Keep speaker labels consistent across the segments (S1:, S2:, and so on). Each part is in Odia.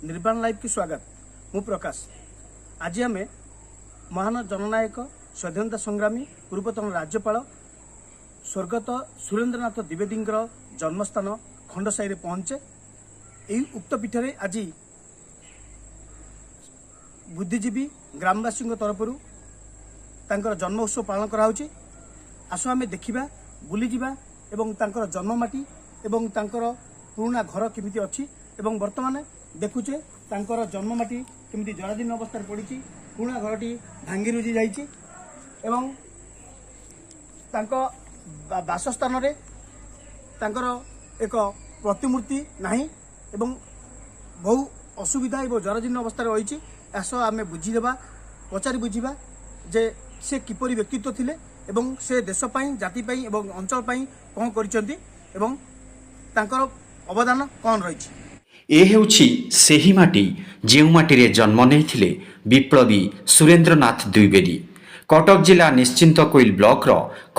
S1: ନିର୍ବାଣ ଲାଇଭ୍କୁ ସ୍ୱାଗତ। ମୁଁ ପ୍ରକାଶ। ଆଜି ଆମେ ମହାନ ଜନନାୟକ, ସ୍ୱାଧୀନତା ସଂଗ୍ରାମୀ, ପୂର୍ବତନ ରାଜ୍ୟପାଳ ସ୍ୱର୍ଗତ ସୁରେନ୍ଦ୍ରନାଥ ଦ୍ୱିବେଦୀଙ୍କର ଜନ୍ମସ୍ଥାନ ଖଣ୍ଡସାହିରେ ପହଞ୍ଚେ। ଏହି ଉକ୍ତ ପୀଠରେ ଆଜି ବୁଦ୍ଧିଜୀବୀ ଗ୍ରାମବାସୀଙ୍କ ତରଫରୁ ତାଙ୍କର ଜନ୍ମ ଉତ୍ସବ ପାଳନ କରାହେଉଛି। ଆସ ଆମେ ଦେଖିବା, ବୁଲିଯିବା ଏବଂ ତାଙ୍କର ଜନ୍ମମାଟି ଏବଂ ତାଙ୍କର ପୁରୁଣା ଘର କେମିତି ଅଛି ଏବଂ ବର୍ତ୍ତମାନ ଦେଖୁଛେ ତାଙ୍କର ଜନ୍ମମାଟି କେମିତି ଜରାଜୀର୍ଣ୍ଣ ଅବସ୍ଥାରେ ପଡ଼ିଛି, ପୁରୁଣା ଘରଟି ଭାଙ୍ଗିରୁଜି ଯାଇଛି ଏବଂ ତାଙ୍କ ବାସସ୍ଥାନରେ ତାଙ୍କର ଏକ ପ୍ରତିମୂର୍ତ୍ତି ନାହିଁ ଏବଂ ବହୁ ଅସୁବିଧା ଏବଂ ଜରାଜୀର୍ଣ୍ଣ ଅବସ୍ଥାରେ ରହିଛି। ଏହା ସହ ଆମେ ବୁଝିଦେବା, ପଚାରି ବୁଝିବା ଯେ ସେ କିପରି ବ୍ୟକ୍ତିତ୍ୱ ଥିଲେ ଏବଂ ସେ ଦେଶ ପାଇଁ, ଜାତି ପାଇଁ ଏବଂ ଅଞ୍ଚଳ ପାଇଁ କ'ଣ କରିଛନ୍ତି ଏବଂ ତାଙ୍କର ଅବଦାନ କ'ଣ ରହିଛି।
S2: ଏ ହେଉଛି ସେହି ମାଟି, ଯେଉଁ ମାଟିରେ ଜନ୍ମ ନେଇଥିଲେ ବିପ୍ଳବୀ ସୁରେନ୍ଦ୍ରନାଥ ଦ୍ୱିବେଦୀ। କଟକ ଜିଲ୍ଲା ନିଶ୍ଚିନ୍ତକୋଇଲ ବ୍ଲକର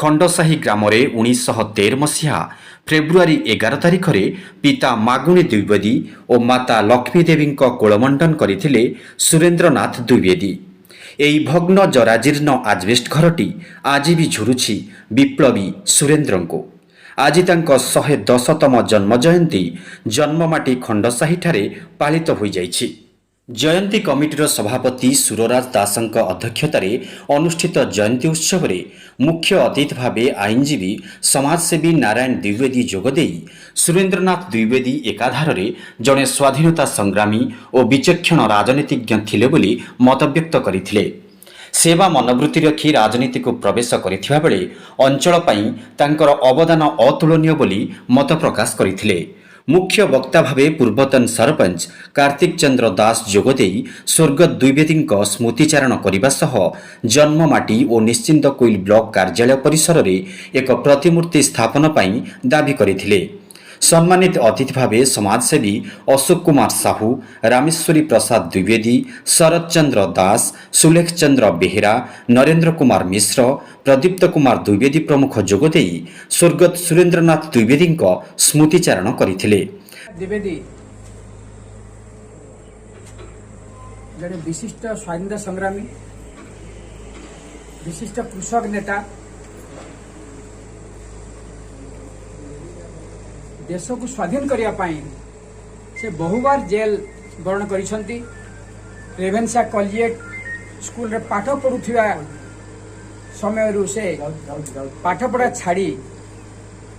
S2: ଖଣ୍ଡସାହି ଗ୍ରାମରେ 1913 ମସିହା ଫେବୃଆରୀ 11 ତାରିଖରେ ପିତା ମାଗୁଣୀ ଦ୍ୱିବେଦୀ ଓ ମାତା ଲକ୍ଷ୍ମୀ ଦେବୀଙ୍କ କୋଳମଣ୍ଡନ କରିଥିଲେ ସୁରେନ୍ଦ୍ରନାଥ ଦ୍ୱିବେଦୀ। ଏହି ଭଗ୍ନ ଜରାଜୀର୍ଣ୍ଣ ଆଜବେଷ୍ଟ ଘରଟି ଆଜି ବି ଝୁରୁଛି ବିପ୍ଳବୀ ସୁରେନ୍ଦ୍ରଙ୍କୁ। ଆଜି ତାଙ୍କ 110ତମ ଜନ୍ମ ଜୟନ୍ତୀ ଜନ୍ମମାଟି ଖଣ୍ଡସାହିଠାରେ ପାଳିତ ହୋଇଯାଇଛି। ଜୟନ୍ତୀ କମିଟିର ସଭାପତି ସୁରରାଜ ଦାସଙ୍କ ଅଧ୍ୟକ୍ଷତାରେ ଅନୁଷ୍ଠିତ ଜୟନ୍ତୀ ଉତ୍ସବରେ ମୁଖ୍ୟ ଅତିଥି ଭାବେ ଆଇନଜୀବୀ, ସମାଜସେବୀ ନାରାୟଣ ଦ୍ୱିବେଦୀ ଯୋଗଦେଇ ସୁରେନ୍ଦ୍ରନାଥ ଦ୍ୱିବେଦୀ ଏକାଧାରରେ ଜଣେ ସ୍ୱାଧୀନତା ସଂଗ୍ରାମୀ ଓ ବିଚକ୍ଷଣ ରାଜନୀତିଜ୍ଞ ଥିଲେ ବୋଲି ମତବ୍ୟକ୍ତ କରିଥିଲେ। ସେବା ମନୋବୃତ୍ତି ରଖି ରାଜନୀତିକୁ ପ୍ରବେଶ କରିଥିବା ବେଳେ ଅଞ୍ଚଳ ପାଇଁ ତାଙ୍କର ଅବଦାନ ଅତୁଳନୀୟ ବୋଲି ମତ ପ୍ରକାଶ କରିଥିଲେ। ମୁଖ୍ୟ ବକ୍ତା ଭାବେ ପୂର୍ବତନ ସରପଞ୍ଚ କାର୍ତ୍ତିକ ଚନ୍ଦ୍ର ଦାସ ଯୋଗଦେଇ ସ୍ୱର୍ଗତ ଦ୍ୱିବେଦୀଙ୍କ ସ୍ମୃତିଚାରଣ କରିବା ସହ ଜନ୍ମମାଟି ଓ ନିଶ୍ଚିନ୍ତକୋଇଲ ବ୍ଲକ କାର୍ଯ୍ୟାଳୟ ପରିସରରେ ଏକ ପ୍ରତିମୂର୍ତ୍ତି ସ୍ଥାପନ ପାଇଁ ଦାବି କରିଥିଲେ। ସମ୍ମାନିତ ଅତିଥି ଭାବେ ସମାଜସେବୀ ଅଶୋକ କୁମାର ସାହୁ, ରାମେଶ୍ୱରୀ ପ୍ରସାଦ ଦ୍ୱିବେଦୀ, ଶରତ ଚନ୍ଦ୍ର ଦାସ, ସୁଲେଖ ଚନ୍ଦ୍ର ବେହେରା, ନରେନ୍ଦ୍ର କୁମାର ମିଶ୍ର, ପ୍ରଦୀପ୍ତ କୁମାର ଦ୍ୱିବେଦୀ ପ୍ରମୁଖ ଯୋଗଦେଇ ସ୍ୱର୍ଗତ ସୁରେନ୍ଦ୍ରନାଥ ଦ୍ୱିବେଦୀଙ୍କ ସ୍ମୃତିଚାରଣ କରିଥିଲେ।
S3: ଦ୍ୱିବେଦୀ ଜଣେ ବିଶିଷ୍ଟ ସ୍ୱାଧୀନତା ସଂଗ୍ରାମୀ, ବିଶିଷ୍ଟ କୃଷକ ନେତା, ଦେଶକୁ ସ୍ୱାଧୀନ କରିବା ପାଇଁ ସେ ବହୁବାର ଜେଲ୍ ବରଣ କରିଛନ୍ତି। ରେଭେନ୍ସା କଲିଏଟ୍ ସ୍କୁଲରେ ପାଠ ପଢ଼ୁଥିବା ସମୟରୁ ସେ ପାଠପଢ଼ା ଛାଡ଼ି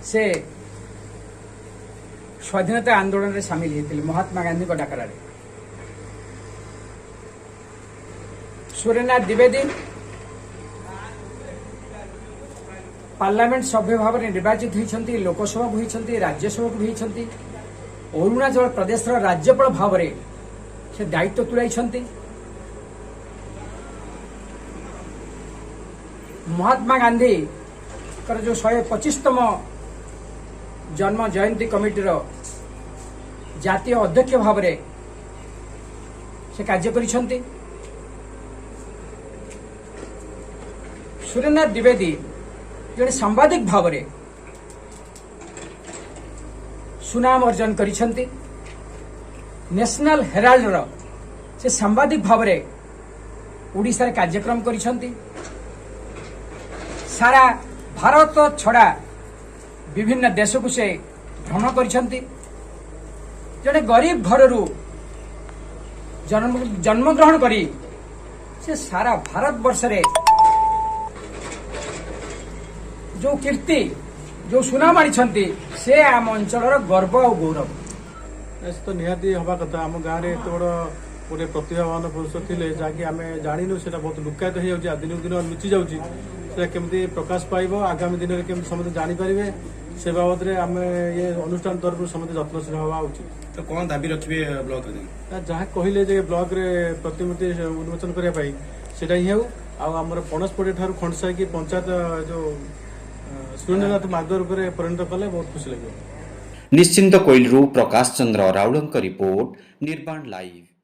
S3: ସେ ସ୍ୱାଧୀନତା ଆନ୍ଦୋଳନରେ ସାମିଲ ହୋଇଥିଲେ ମହାତ୍ମା ଗାନ୍ଧୀଙ୍କ ଡାକରାରେ। ସୁରେନ୍ଦ୍ରନାଥ ଦ୍ୱିବେଦୀ ପାର୍ଲାମେଣ୍ଟ ସଭ୍ୟ ଭାବରେ ନିର୍ବାଚିତ ହୋଇଛନ୍ତି, ଲୋକସଭାକୁ ହୋଇଛନ୍ତି, ରାଜ୍ୟସଭାକୁ ହୋଇଛନ୍ତି। ଅରୁଣାଚଳ ପ୍ରଦେଶର ରାଜ୍ୟପାଳ ଭାବରେ ସେ ଦାୟିତ୍ୱ ତୁଲାଇଛନ୍ତି। ମହାତ୍ମା ଗାନ୍ଧୀଙ୍କର ଯେଉଁ 125ତମ ଜନ୍ମ ଜୟନ୍ତୀ କମିଟିର ଜାତୀୟ ଅଧ୍ୟକ୍ଷ ଭାବରେ ସେ କାର୍ଯ୍ୟ କରିଛନ୍ତି। ସୁରେନ୍ଦ୍ରନାଥ ଦ୍ୱିବେଦୀ ଜଣେ ସାମ୍ବାଦିକ ଭାବରେ ସୁନାମ ଅର୍ଜନ କରିଛନ୍ତି। ନ୍ୟାସନାଲ ହେରାଲ୍ଡର ସେ ସାମ୍ବାଦିକ ଭାବରେ ଓଡ଼ିଶାରେ କାର୍ଯ୍ୟକ୍ରମ କରିଛନ୍ତି। ସାରା ଭାରତ ଛଡ଼ା ବିଭିନ୍ନ ଦେଶକୁ ସେ ଭ୍ରମଣ କରିଛନ୍ତି। ଜଣେ ଗରିବ ଘରରୁ ଜନ୍ମଗ୍ରହଣ କରି ସେ ସାରା ଭାରତବର୍ଷରେ ଯେଉଁ କୀର୍ତ୍ତି, ଯେଉଁ ସୁନାମ ଆଣିଛନ୍ତି, ସେ ଆମ ଅଞ୍ଚଳର ଗର୍ବ ଆଉ ଗୌରବ।
S4: ସେ ତ ନିହାତି ହେବା କଥା। ଆମ ଗାଁରେ ଏତେ ବଡ଼ ଗୋଟେ ପ୍ରତିଭାବାନ ପୁରୁଷ ଥିଲେ, ଯାହାକି ଆମେ ଜାଣିନୁ। ସେଇଟା ବହୁତ ଲୁକାୟିତ ହେଇଯାଉଛି, ଦିନକୁ ଦିନ ଲୁଚି ଯାଉଛି। ସେଟା କେମିତି ପ୍ରକାଶ ପାଇବ, ଆଗାମୀ ଦିନରେ କେମିତି ସମସ୍ତେ ଜାଣିପାରିବେ, ସେ ବାବଦରେ ଆମେ ଇଏ ଅନୁଷ୍ଠାନ ତରଫରୁ ସମସ୍ତେ ଯତ୍ନଶୀଳ ହେବା ଉଚିତ।
S5: ତ କ'ଣ ଦାବି ରଖିବେ ବ୍ଲକରେ?
S4: ଯାହା କହିଲେ ଯେ ବ୍ଲକରେ ପ୍ରତିମୂର୍ତ୍ତି ଉନ୍ମୋଚନ କରିବା ପାଇଁ, ସେଇଟା ହିଁ ହେଉ। ଆଉ ଆମର ପଣସପଡ଼ିଆ ଠାରୁ ଖଣ୍ଡସାହି ପଞ୍ଚାୟତ ଯୋଉ ସୁରେନ୍ଦ୍ରନାଥ ମାର୍ଗ ରୂପରେ ପରିଣତ କଲେ ବହୁତ ଖୁସି ଲାଗିବ।
S2: ନିଶ୍ଚିନ୍ତକୋଇଲରୁ ପ୍ରକାଶ ଚନ୍ଦ୍ର ରାଉଳଙ୍କ ରିପୋର୍ଟ, ନିର୍ବାଣ ଲାଇଭ୍।